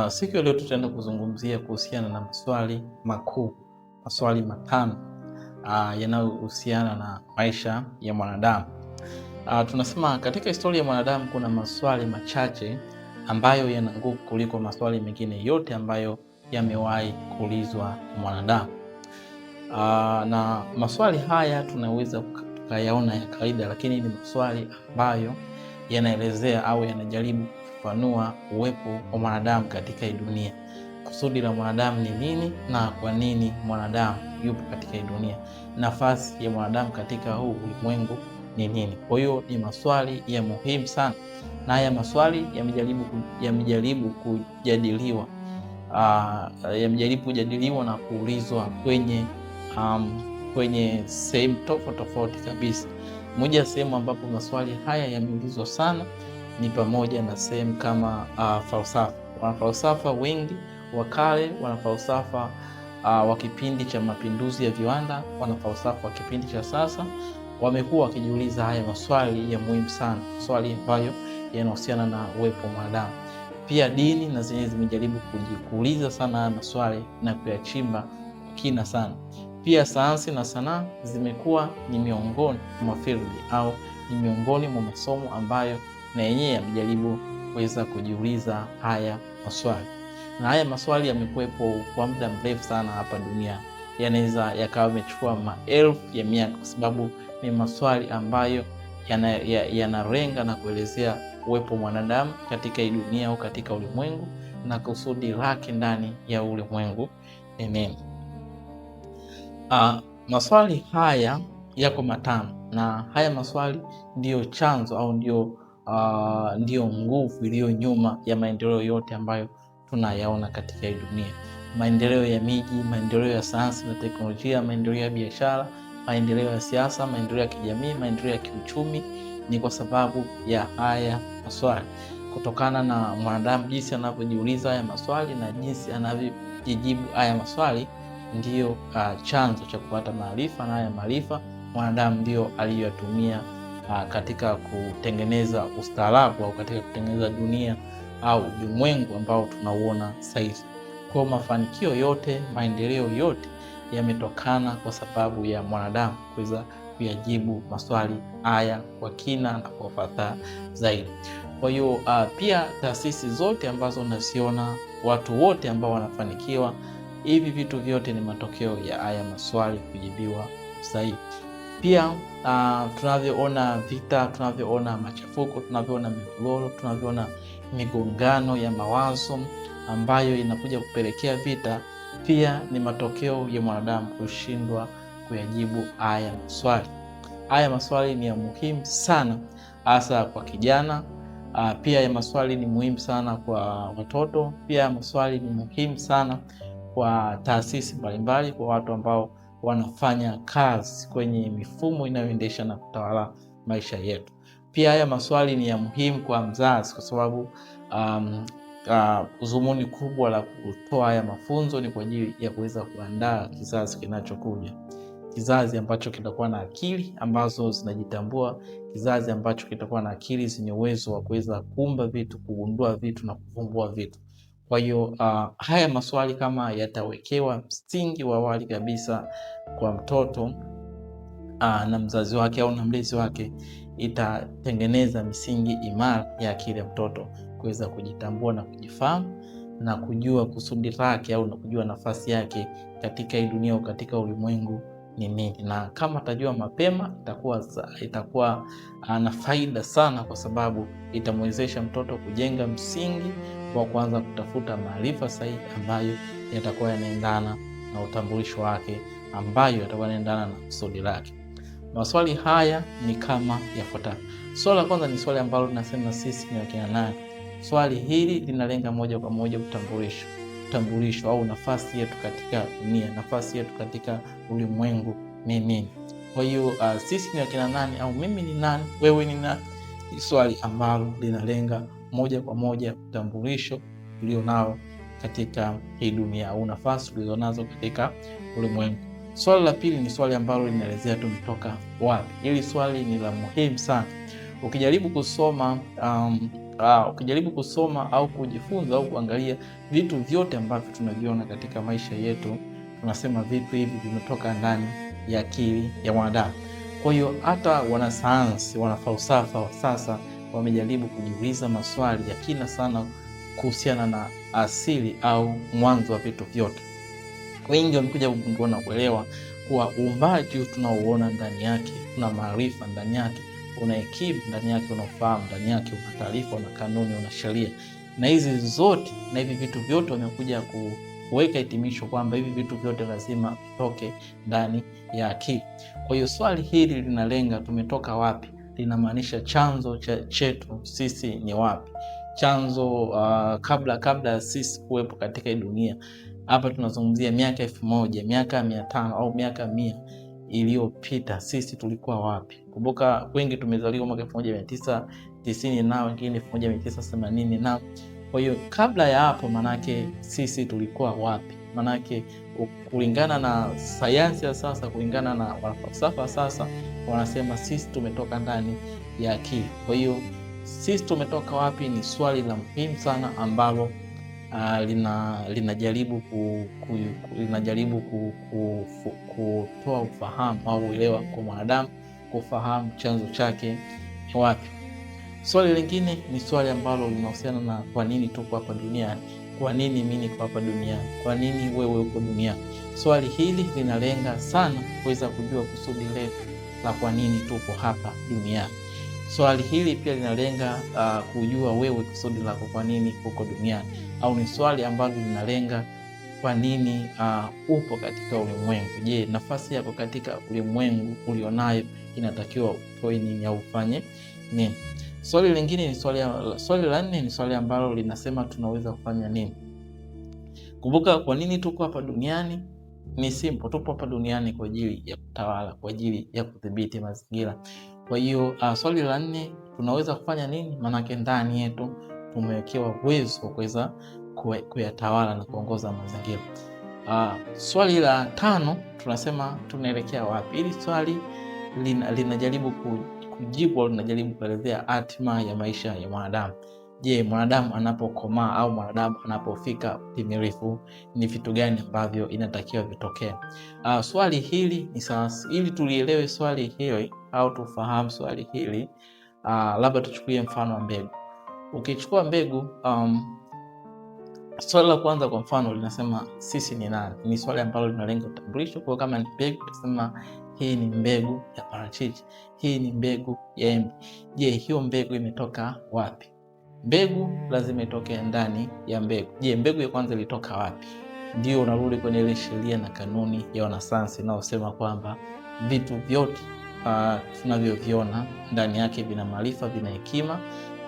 Siku ya leo tutaenda kuzungumzia kuhusiana na maswali makuu, maswali matano yanayohusiana na maisha ya mwanadamu. Tunasema katika historia ya mwanadamu kuna maswali machache ambayo yana nguvu kuliko maswali mengine yote ambayo yamewahi kuulizwa mwanadamu. Na maswali haya tunaweza tukayaona ya kawaida, lakini ni maswali ambayo yanaelezea au yanajaribu kufafanua uwepo wa mwanadamu katika hii dunia. Kusudi la mwanadamu ni nini na kwa nini mwanadamu yupo katika hii dunia? Nafasi ya mwanadamu katika huu ulimwengu ni nini? Kwa hiyo ni maswali ya muhimu sana, na haya maswali yamejaribu kujadiliwa yamejaribu kujadiliwa na kuulizwa kwenye sehemu tofauti tofauti kabisa. Moja ya sehemu ambapo maswali haya yameulizwa sana ni pamoja na sehemu kama falsafa. Wanafalsafa wengi wa kale, wanafalsafa wa kipindi cha mapinduzi ya viwanda, wanafalsafa wa kipindi cha sasa wamekuwa wakijiuliza haya maswali ya muhimu sana, maswali ambayo yanahusiana na uwepo wa mwanadamu. Pia dini na zenyewe zimejaribu kujiuliza sana haya maswali na kuyachimba kwa kina sana. Pia sayansi na sanaa zimekuwa ni miongoni mwa field au ni miongoni mwa masomo ambayo na yenyewe yamejaribu kuweza kujiuliza haya maswali, na haya maswali yamekuwepo kwa muda mrefu sana hapa duniani, yanaweza yakawa yamechukua maelfu ya miaka, kwa sababu ni maswali ambayo yanarenga na kuelezea uwepo mwanadamu katika hii dunia au katika ulimwengu na kusudi lake ndani ya ulimwengu ni nini. Maswali haya yako matano, na haya maswali ndiyo chanzo au ndiyo nguvu iliyo nyuma ya maendeleo yote ambayo tunayaona katika hii dunia. Maendeleo ya miji, maendeleo ya sayansi na teknolojia, maendeleo ya biashara, maendeleo ya siasa, maendeleo ya kijamii, maendeleo ya kiuchumi ni kwa sababu ya haya maswali. Kutokana na mwanadamu jinsi anavyojiuliza haya maswali na jinsi anavyojijibu haya maswali ndiyo chanzo cha kupata maarifa, na haya maarifa mwanadamu ndiyo aliyoyatumia katika kutengeneza ustaarabu au katika kutengeneza dunia au ulimwengu ambao tunauona saizi. Kwa mafanikio yote, maendeleo yote yametokana kwa sababu ya mwanadamu kuweza kuyajibu maswali haya kwa kina na kwa ufasaha zaidi. Kwa hiyo pia taasisi zote ambazo unaziona, watu wote ambao wanafanikiwa, hivi vitu vyote ni matokeo ya haya maswali kujibiwa sahihi. Pia tunavyoona vita, tunavyoona machafuko, tunavyoona migogoro, tunavyoona migongano ya mawazo ambayo inakuja kupelekea vita, pia ni matokeo ya mwanadamu kushindwa kuyajibu haya maswali. Haya maswali ni ya muhimu sana, hasa kwa kijana. Pia ya maswali ni muhimu sana kwa watoto. Pia ya maswali ni muhimu sana kwa taasisi mbalimbali, kwa watu ambao wanafanya kazi kwenye mifumo inayoendesha na kutawala maisha yetu. Pia haya maswali ni ya muhimu kwa mzazi, kwa sababu dhumuni kubwa la kutoa haya mafunzo ni kwa ajili ya kuweza kuandaa kizazi kinachokuja, kizazi ambacho kitakuwa na akili ambazo zinajitambua, kizazi ambacho kitakuwa na akili zenye uwezo wa kuweza kuumba vitu, kugundua vitu na kuvumbua vitu. Kwa hiyo haya maswali kama yatawekewa msingi wa awali kabisa kwa mtoto na mzazi wake au na mlezi wake, itatengeneza misingi imara ya akili ya mtoto kuweza kujitambua na kujifahamu na kujua kusudi lake au na kujua nafasi yake katika hii dunia au katika ulimwengu ni nini. Na kama atajua mapema itakuwa na faida sana, kwa sababu itamwezesha mtoto kujenga msingi wa kuanza kutafuta maarifa sahihi ambayo yatakuwa yanaendana na utambulisho wake, ambayo yatakuwa yanaendana na kusudi lake. Maswali haya ni kama yafuatavyo. Swali la kwanza ni swali ambalo tunasema sisi ni wakina nani. Swali hili linalenga moja kwa moja utambulisho au nafasi yetu katika dunia, nafasi yetu katika ulimwengu ni nini? Kwa hiyo sisi ni wakina nani au mimi ni nani, wewe ni nani? Ni swali ambalo linalenga moja kwa moja utambulisho ulio nao katika hii dunia au nafasi ulizonazo katika ulimwengu. Swali la pili ni swali ambalo linaelezea tumetoka wapi. Hili swali ni la muhimu sana. Ukijaribu kusoma Ukijaribu kusoma au kujifunza au kuangalia vitu vyote ambavyo tunaviona katika maisha yetu, tunasema vitu hivi vimetoka ndani ya akili ya mwanadamu. Kwa hiyo hata wanasayansi, wanafalsafa wa sasa wamejaribu kujiuliza maswali ya kina sana kuhusiana na asili au mwanzo wa vitu vyote. Wengi wamekuja kugundua na kuelewa kuwa uumbaji tunaouona ndani yake kuna maarifa ndani yake, una hekima ndani yake, una ufahamu ndani yake, una taarifa, una kanuni, una sheria, na hizi zote na hivi vitu vyote wamekuja kuweka hitimisho kwamba hivi vitu vyote lazima vitoke ndani ya akili. Kwa hiyo swali hili linalenga tumetoka wapi, linamaanisha chanzo chetu sisi ni wapi, chanzo kabla ya sisi kuwepo katika hii dunia. Hapa tunazungumzia miaka 1000, miaka 500 au miaka 100 iliyopita, sisi tulikuwa wapi? Kumbuka wengi tumezaliwa mwaka 1990 na wengine 1980 na kwa hiyo kabla ya hapo, manake sisi tulikuwa wapi? Manake kulingana na sayansi ya sasa, kulingana na wanafalsafa sasa, wanasema sisi tumetoka ndani ya akili. Kwa hiyo sisi tumetoka wapi ni swali la muhimu sana ambalo linajaribu kutoa ufahamu au uelewa kwa mwanadamu kufahamu chanzo chake ni wapi. Swali lingine ni swali ambalo linahusiana na kwa nini tuko hapa duniani. Kwa nini mimi niko hapa duniani? Kwa nini wewe uko duniani? Swali hili linalenga sana kuweza kujua kusudi letu la kwa nini tupo hapa duniani. Swali hili pia linalenga kujua wewe kusudi lako kwa nini uko duniani, au ni swali ambalo linalenga kwa nini upo katika ulimwengu. Je, nafasi yako katika ulimwengu ulionayo inatakiwa utoe nini au ufanye nini? Swali lingine ni swali la nne ni swali ambalo linasema tunaweza kufanya nini. Kumbuka, kwa nini tuko hapa duniani ni simple, tupo hapa duniani kwa ajili ya kutawala, kwa ajili ya kudhibiti mazingira. Kwa hiyo swali la nne tunaweza kufanya nini? Maanake ndani yetu tumewekewa uwezo wa kuweza kuyatawala na kuongoza mazingira. Swali la tano tunasema tunaelekea wapi? Hili swali linajaribu kujibu au linajaribu kuelezea hatima ya maisha ya mwanadamu. Je, mwanadamu anapokomaa au mwanadamu anapofika utimilifu ni vitu gani ambavyo inatakiwa vitokee? Swali hili ni sawa, ili tulielewe swali hili au tufahamu swali hili, labda tuchukulie mfano wa mbegu. Ukichukua mbegu, swali la kwanza kwa mfano linasema sisi ni nani? Ni swali ambalo linalenga utambulisho. Kwa kama ni mbegu, tutasema hii ni mbegu ya parachichi, hii ni mbegu ya embe. Je, hiyo mbegu imetoka wapi? Mbegu lazima itoke ndani ya mbegu. Je, mbegu ya kwanza ilitoka wapi? Ndio unarudi kwenye ile sheria na kanuni ya wanasayansi inayosema kwamba vitu vyote tunavyoviona ndani yake vina maarifa, vina hekima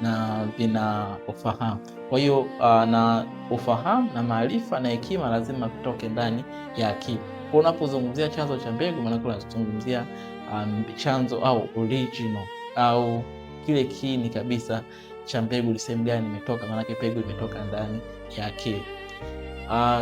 na vina ufahamu. Kwa hiyo na ufahamu na maarifa na hekima lazima vitoke ndani ya akili. Kwa unapozungumzia chanzo cha mbegu, maana unazungumzia chanzo au original au kile kiini kabisa cha mbegu ni sehemu gani imetoka, maanake mbegu imetoka ndani ya akili.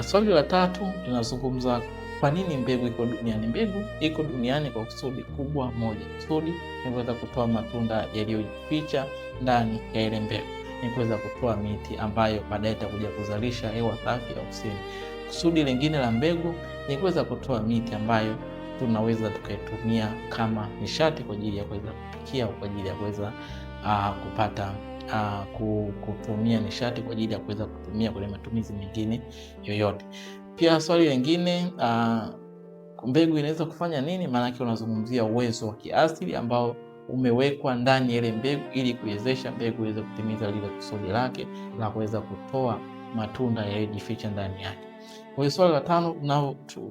Swali la tatu linazungumza kwa nini mbegu iko duniani. Mbegu iko duniani kwa kusudi kubwa moja. Kusudi ni kuweza kutoa matunda yaliyojificha ndani ya ile mbegu, ni kuweza kutoa miti ambayo baadaye itakuja kuzalisha hewa safi ya oksijeni. Kusudi lingine la mbegu ni kuweza kutoa miti ambayo tunaweza tukaitumia kama nishati kwa ajili ya kuweza kupikia au kwa ajili ya kuweza kupata kutumia nishati kwa ajili ya kuweza kutumia kwenye matumizi mengine yoyote. Pia swali lingine, mbegu inaweza kufanya nini? Maanake unazungumzia uwezo wa kiasili ambao umewekwa ndani ya ile mbegu ili kuiwezesha mbegu iweze kutimiza lile kusudi lake la kuweza kutoa matunda yaliyojificha ndani yake. Kwa hiyo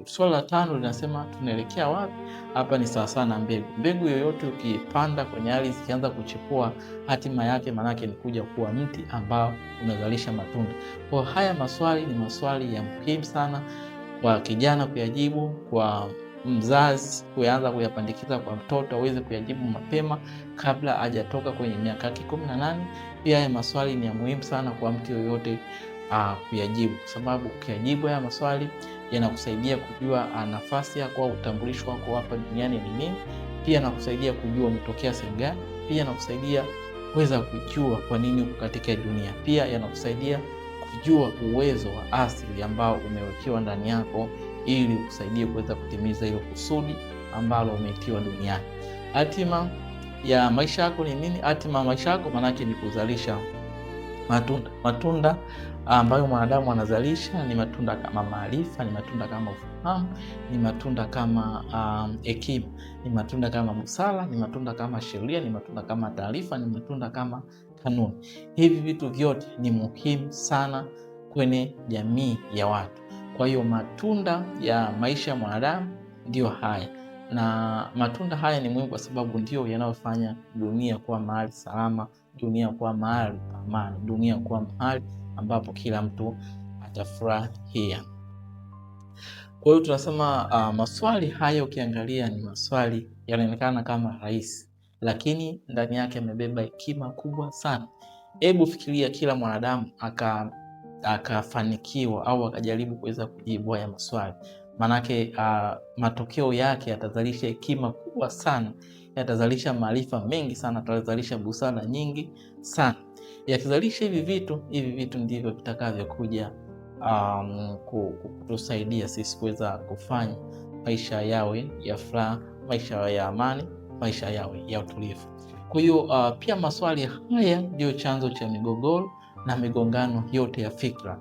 swali la tano linasema tunaelekea wapi? Hapa ni sawa sana mbegu. Mbegu yoyote ukipanda kwenye ardhi ikianza kuchipua, hatima yake maanake ni kuja kuwa mti ambao unazalisha matunda. Kwa haya maswali ni maswali ya muhimu sana kwa kijana kuyajibu, kwa mzazi kuanza kuyapandikiza kwa mtoto aweze kuyajibu mapema kabla hajatoka kwenye miaka yake 18. Pia haya maswali ni ya muhimu sana kwa mtu yoyote kuyajibu, kwa sababu ukiyajibu haya maswali yanakusaidia kujua nafasi yako au utambulisho wako hapa duniani ni nini. Pia yanakusaidia kujua umetokea sehemu gani. Pia yanakusaidia kuweza kujua kwa nini uko katika dunia. Pia yanakusaidia kujua uwezo wa asili ambao umewekewa ndani yako ili ukusaidie kuweza kutimiza hilo kusudi ambalo umeitiwa duniani. Hatima ya maisha yako ni nini? Hatima ya maisha yako maanake ni kuzalisha matunda. Matunda ambayo mwanadamu anazalisha ni matunda kama maarifa, ni matunda kama ufahamu, ni matunda kama hekima, ni matunda kama busara, ni matunda kama sheria, ni matunda kama taarifa, ni matunda kama kanuni. Hivi vitu vyote ni muhimu sana kwenye jamii ya watu. Kwa hiyo matunda ya maisha ya mwanadamu ndiyo haya, na matunda haya ni muhimu kwa sababu ndiyo yanayofanya dunia kuwa mahali salama, dunia kuwa mahali pa amani, dunia kuwa mahali ambapo kila mtu atafurahia. Kwa hiyo tunasema maswali haya ukiangalia ni maswali yanaonekana kama rahisi, lakini ndani yake yamebeba hekima kubwa sana. Hebu fikiria kila mwanadamu akafanikiwa au akajaribu kuweza kujibu haya maswali, manake matokeo yake yatazalisha hekima kubwa sana, yatazalisha maarifa mengi sana, yatazalisha busara nyingi sana. Yakizalisha hivi vitu, hivi vitu ndivyo vitakavyokuja kutusaidia sisi kuweza kufanya maisha yawe ya furaha, maisha yawe ya amani, maisha yawe ya utulivu. Kwa hiyo pia maswali haya ndiyo chanzo cha migogoro na migongano yote ya fikra.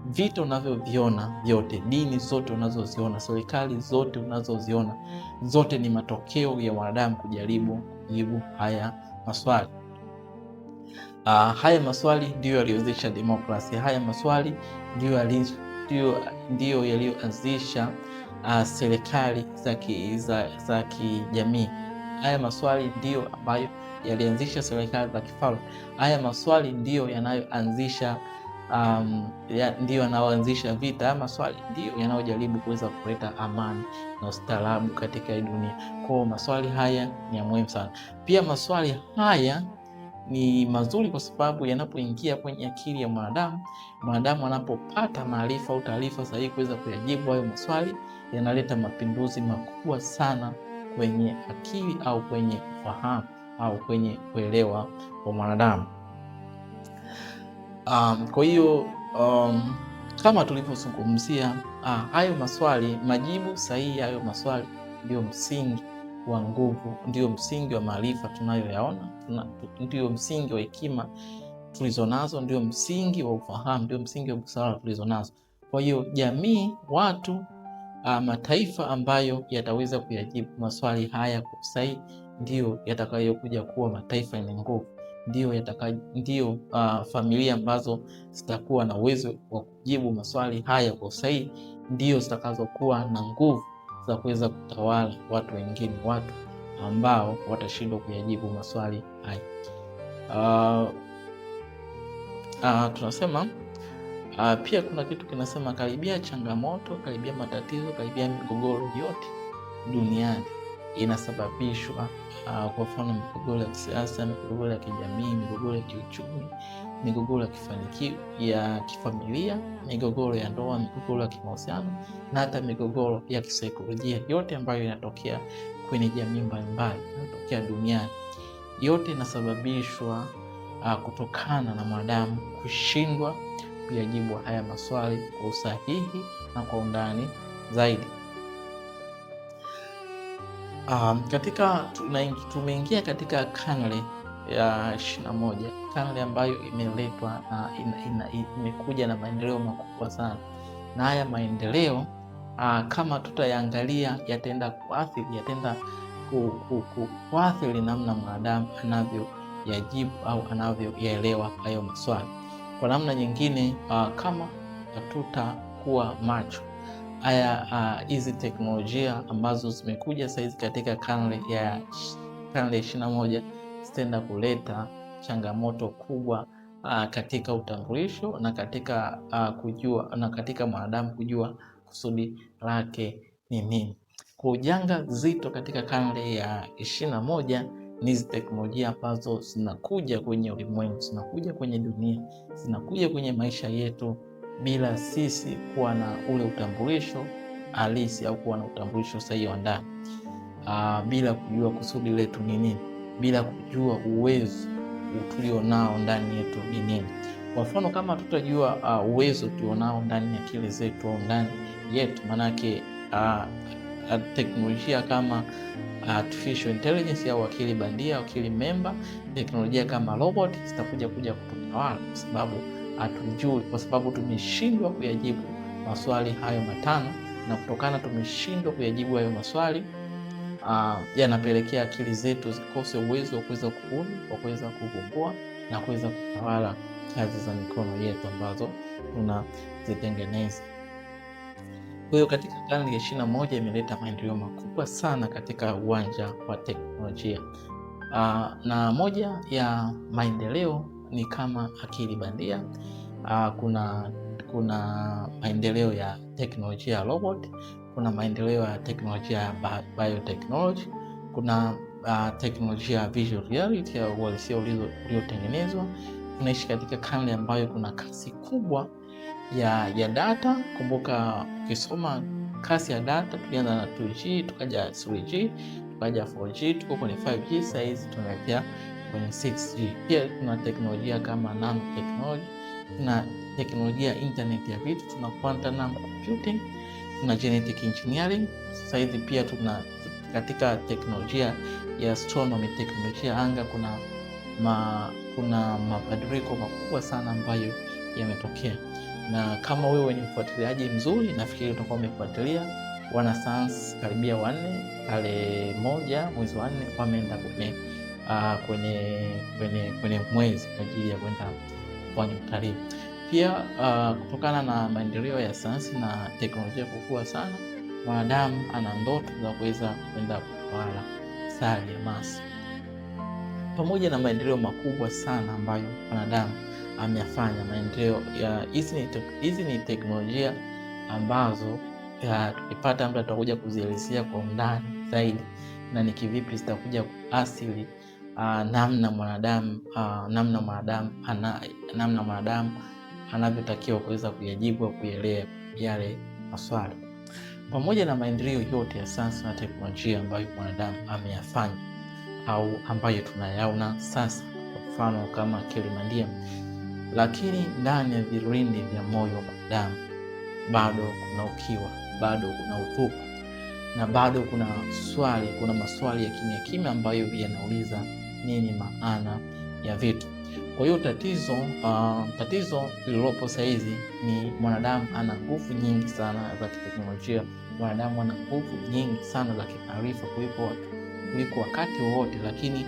Vita unavyoviona vyote, dini zote unazoziona, serikali zote unazoziona, zote ni matokeo ya wanadamu kujaribu kujibu haya maswali. Haya maswali ndiyo yaliyoanzisha demokrasia. Haya maswali ndiyo yaliyoanzisha serikali za kijamii. Haya maswali ndiyo ambayo yalianzisha serikali za kifalme. Haya maswali ndiyo yanayoanzisha ndiyo yanayoanzisha vita. Haya maswali ndiyo yanayojaribu kuweza kuleta amani na ustaarabu katika hii dunia. Kwa maswali haya ni ya muhimu sana. Pia maswali haya ni mazuri kwa sababu yanapoingia kwenye akili ya mwanadamu, mwanadamu anapopata maarifa au taarifa sahihi kuweza kuyajibu hayo maswali, yanaleta mapinduzi makubwa sana kwenye akili au kwenye ufahamu au kwenye kuelewa kwa mwanadamu. Kwa hiyo kama tulivyozungumzia hayo maswali, majibu sahihi hayo maswali ndio msingi wa nguvu, ndio msingi wa maarifa tunayoyaona, ndio msingi wa hekima tulizonazo, ndio msingi wa ufahamu, ndio msingi wa busara tulizonazo. Kwa hiyo jamii, watu, mataifa ambayo yataweza kuyajibu maswali haya kwa usahihi ndio yatakayokuja kuwa mataifa yenye nguvu, ndio familia ambazo zitakuwa na uwezo wa kujibu maswali haya kwa usahihi ndio zitakazokuwa na nguvu za kuweza kutawala watu wengine, watu ambao watashindwa kuyajibu maswali haya. Tunasema pia kuna kitu kinasema karibia changamoto, karibia matatizo, karibia migogoro yote duniani inasababishwa kwa mfano migogoro ya kisiasa, migogoro ya kijamii, migogoro ya kiuchumi, migogoro ya kifanikio ya kifamilia, migogoro ya ndoa, migogoro ya kimahusiano na hata migogoro ya kisaikolojia, yote ambayo inatokea kwenye jamii mbalimbali, inatokea duniani, yote inasababishwa kutokana na mwanadamu kushindwa kuyajibu haya maswali kwa usahihi na kwa undani zaidi. Katika tumeingia katika karne ya 21, karne ambayo imeletwa na imekuja na maendeleo makubwa sana, na haya maendeleo kama tutayaangalia yataenda kuathiri yataenda kuathiri namna mwanadamu anavyoyajibu au anavyoyaelewa hayo maswali. Kwa namna nyingine, kama hatutakuwa macho haya hizi teknolojia ambazo zimekuja saizi katika karne ya 21 zitaenda kuleta changamoto kubwa katika utambulisho na katika kujua na katika mwanadamu kujua kusudi lake ni nini. Kwa janga zito katika karne ya 21 ni hizi teknolojia ambazo zinakuja kwenye ulimwengu, zinakuja kwenye dunia, zinakuja kwenye maisha yetu bila sisi kuwa na ule utambulisho halisi au kuwa na utambulisho sahihi wa ndani, bila kujua kusudi letu ni nini, bila kujua uwezo tulionao ndani yetu ni nini. Kwa mfano kama tutajua uwezo tulionao ndani ya akili zetu au ndani yetu, maanake teknolojia kama artificial intelligence au akili bandia, akili memba, teknolojia kama robot zitakuja kuja kututawala, kwa sababu hatujui, kwa sababu tumeshindwa kuyajibu maswali hayo matano, na kutokana tumeshindwa kuyajibu hayo maswali yanapelekea akili zetu zikose uwezo wa kuweza kubuni, wa kuweza kuvumbua na kuweza kutawala kazi za mikono yetu ambazo tunazitengeneza. Kwa hiyo katika karne ya 21 imeleta maendeleo makubwa sana katika uwanja wa teknolojia. Na moja ya maendeleo ni kama akili bandia. Kuna maendeleo ya teknolojia ya robot, kuna maendeleo ya teknolojia ya biotechnology, kuna teknolojia ya visual reality ya uhalisia uliotengenezwa. Tunaishi katika karne ambayo kuna kasi kubwa ya data. Kumbuka ukisoma kasi ya data, tulianza na 2G tukaja 3G tukaja 4G, tuko kwenye 5G, sasa hizi tunaelekea kwenye 6G. Pia tuna teknolojia kama nanotechnology, tuna teknolojia ya internet ya vitu, tuna quantum computing, tuna genetic engineering. Sasa hizi pia tuna katika teknolojia ya astronomy, teknolojia anga, kuna mabadiliko makubwa sana ambayo yametokea. Na kama wewe ni mfuatiliaji mzuri, nafikiri utakuwa umefuatilia wanasayansi karibia 4 tarehe 1 mwezi wa 4 wameenda kwenye mwezi kwa ajili ya kwenda kufanya utalii. Pia kutokana na maendeleo ya sayansi na teknolojia kukua sana, mwanadamu ana ndoto za kuweza kwenda kutawala sayari ya Mars. Pamoja na maendeleo makubwa sana ambayo mwanadamu ameyafanya, maendeleo ya hizi ni teknolojia ambazo tukipata muda tutakuja kuzielezea kwa undani zaidi, na ni kivipi zitakuja kuathiri namna mwanadamu namna mwanadamu namna mwanadamu anavyotakiwa kuweza kuyajibu au kuelewa yale maswali. Pamoja na maendeleo yote ya sayansi na teknolojia ambayo mwanadamu ameyafanya au ambayo tunayaona sasa, kwa mfano kama akili bandia, lakini ndani ya vilindi vya moyo wa mwanadamu bado kuna ukiwa, bado kuna utupu, na bado kuna swali, kuna maswali ya kimya kimya ambayo yanauliza nini maana ya vitu. Kwa hiyo tatizo lililopo saizi ni mwanadamu ana nguvu nyingi sana za kiteknolojia, mwanadamu ana nguvu nyingi sana za kimaarifa kuliko wakati wowote, lakini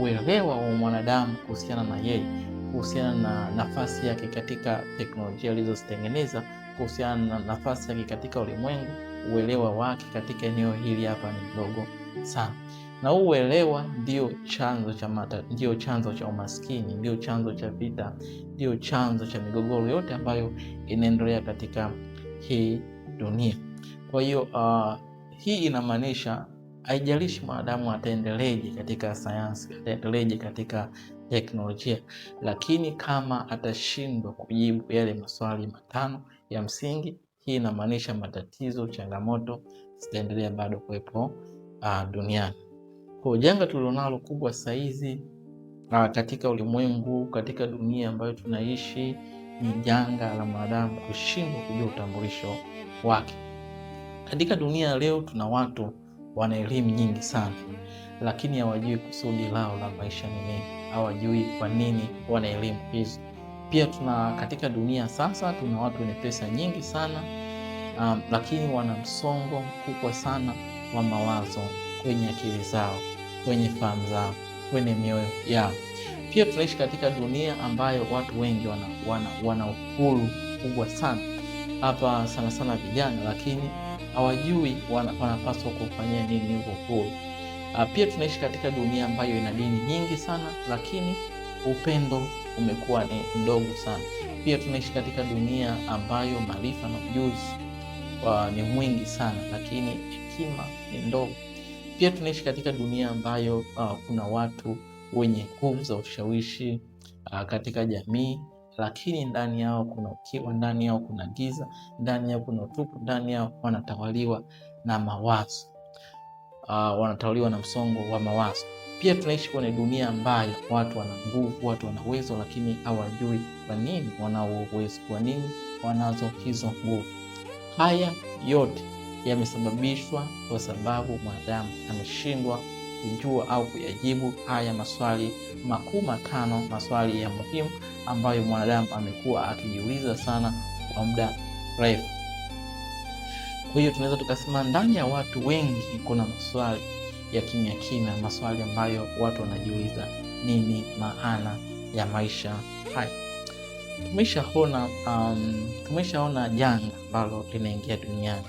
uelewa wa mwanadamu kuhusiana na yeye, kuhusiana na nafasi yake katika teknolojia alizozitengeneza, kuhusiana na nafasi yake katika ulimwengu, uelewa wake katika eneo hili hapa ni mdogo sana. Na uelewa ndio chanzo cha ndio chanzo cha umaskini, ndio chanzo cha vita, ndio chanzo cha migogoro yote ambayo inaendelea katika hii dunia. Kwa hiyo hii inamaanisha haijalishi mwanadamu ataendeleje katika sayansi, ataendeleje katika teknolojia, lakini kama atashindwa kujibu yale maswali matano ya msingi, hii inamaanisha matatizo, changamoto zitaendelea bado kuwepo duniani. Kwa janga tulilonalo kubwa saizi katika ulimwengu, katika dunia ambayo tunaishi ni janga la mwanadamu kushindwa kujua utambulisho wake. Katika dunia leo tuna watu wana elimu nyingi sana, lakini hawajui kusudi lao la maisha ni nini, hawajui kwa nini wana elimu hizo. Pia tuna katika dunia sasa tuna watu wenye pesa nyingi sana lakini wana msongo mkubwa sana wa mawazo kwenye akili zao, kwenye fahamu zao, kwenye mioyo yao. Pia tunaishi katika dunia ambayo watu wengi wana uhuru mkubwa sana hapa, sana sana vijana, lakini hawajui wanapaswa kufanyia nini huo uhuru. Pia tunaishi katika dunia ambayo ina dini nyingi sana, lakini upendo umekuwa ni mdogo sana. Pia tunaishi katika dunia ambayo maarifa na ujuzi ni mwingi sana, lakini hekima ni ndogo. Pia tunaishi katika dunia ambayo kuna watu wenye nguvu za ushawishi katika jamii, lakini ndani yao kuna ukiwa, ndani yao kuna giza, ndani yao kuna utupu, ndani yao wanatawaliwa na mawazo. wanatawaliwa na msongo wa mawazo. Pia tunaishi kwenye dunia ambayo watu wana nguvu, watu wana uwezo, lakini hawajui kwa nini wanao uwezo, kwa nini wanazo hizo nguvu. Haya yote yamesababishwa kwa sababu mwanadamu ameshindwa kujua au kuyajibu haya maswali makuu matano, maswali ya muhimu ambayo mwanadamu amekuwa akijiuliza sana kwa muda mrefu. Kwa hiyo tunaweza tukasema ndani ya watu wengi kuna maswali ya kimya kimya, maswali ambayo watu wanajiuliza, nini maana ya maisha haya? Tumeshaona tumeshaona janga ambalo linaingia duniani,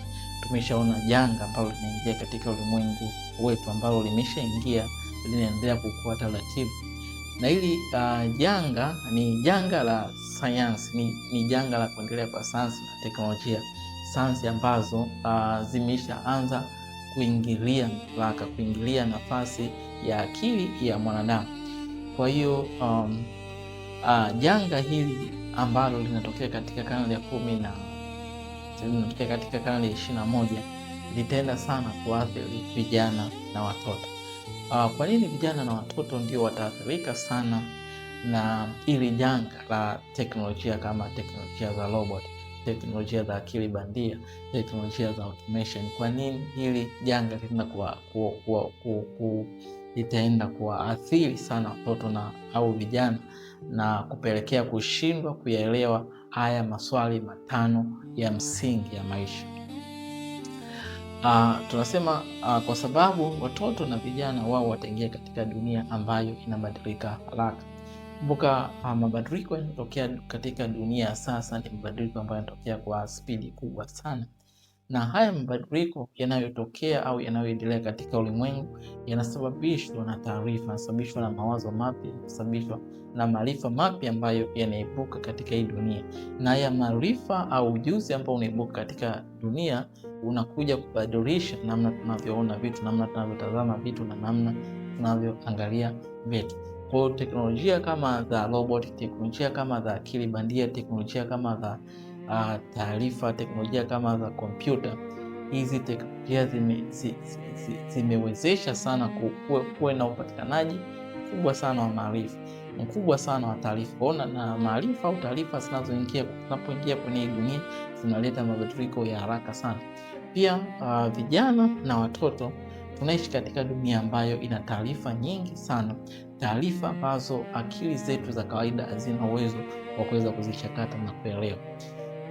tumeshaona janga ambalo linaingia katika ulimwengu wetu ambalo limeshaingia, linaendelea kukua taratibu, na hili janga ni janga la sayansi, ni janga la kuendelea kwa sayansi na teknolojia, sayansi ambazo zimeshaanza kuingilia mamlaka, kuingilia nafasi ya akili ya mwanadamu. Kwa hiyo janga hili ambalo linatokea katika karne ya 10 na linatokea katika karne ya 21 litaenda sana kuathiri vijana na watoto. Kwa nini vijana na watoto ndio wataathirika sana na hili janga la teknolojia kama teknolojia za robot, teknolojia za akili bandia, teknolojia za automation? Kwa nini hili janga litaenda litaenda kuwaathiri sana watoto na au vijana na kupelekea kushindwa kuyaelewa haya maswali matano ya msingi ya maisha? Tunasema kwa sababu watoto na vijana wao wataingia katika dunia ambayo inabadilika haraka. Kumbuka mabadiliko yanayotokea katika dunia sasa ni mabadiliko ambayo yanatokea kwa spidi kubwa sana, na haya mabadiliko yanayotokea au yanayoendelea katika ulimwengu yanasababishwa na taarifa, yanasababishwa na mawazo mapya, yanasababishwa na maarifa mapya ambayo yanaibuka katika hii dunia. Na haya maarifa au ujuzi ambao unaibuka katika dunia unakuja kubadilisha namna tunavyoona vitu, namna tunavyotazama vitu na namna tunavyoangalia vitu. Kwa hiyo teknolojia kama za robot, teknolojia kama za akili bandia, teknolojia kama za taarifa, teknolojia kama za kompyuta, hizi teknolojia zimewezesha sana kuwe na upatikanaji mkubwa sana wa maarifa, mkubwa sana wa taarifa. Kwa hiyo na maarifa au taarifa zinapoingia kwenye hii dunia zinaleta mabadiliko ya haraka sana. Pia vijana na watoto tunaishi katika dunia ambayo ina taarifa nyingi sana, taarifa ambazo akili zetu za kawaida hazina uwezo wa kuweza kuzichakata na kuelewa.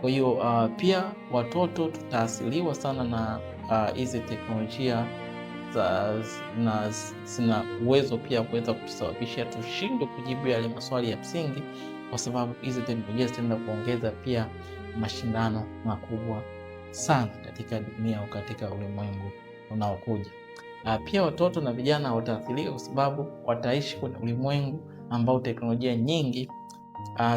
Kwa hiyo pia watoto tutaasiliwa sana na hizi teknolojia na zina uwezo pia kuweza kutusababisha tushindwe kujibu yale maswali ya msingi, kwa sababu hizi teknolojia zitaenda kuongeza pia mashindano makubwa sana katika dunia au katika ulimwengu unaokuja. Pia watoto na vijana wataathirika kwa sababu wataishi kwenye ulimwengu ambao teknolojia nyingi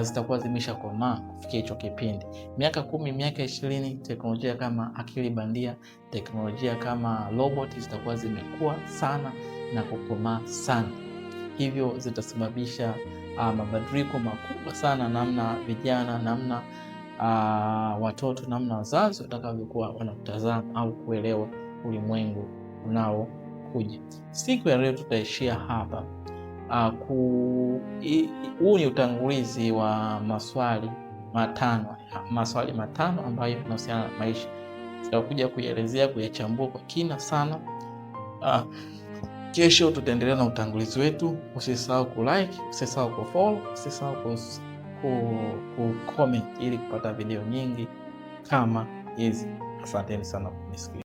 zitakuwa zimeshakomaa kufikia hicho kipindi. Miaka 10, miaka 20, teknolojia kama akili bandia, teknolojia kama robot zitakuwa zimekuwa sana na kukomaa sana, hivyo zitasababisha mabadiliko makubwa sana namna vijana, namna watoto, namna wazazi watakavyokuwa wanatazama au kuelewa ulimwengu unaokuja. Siku ya leo tutaishia hapa. Huu ni utangulizi wa maswali matano ambayo yanahusiana na maisha. Tutakuja kuielezea, kuyachambua kwa kina sana. Kesho tutaendelea na utangulizi wetu. Usisahau kulike, usisahau kufollow, usisahau ku comment ili kupata video nyingi kama hizi. Asanteni sana kunisikiliza.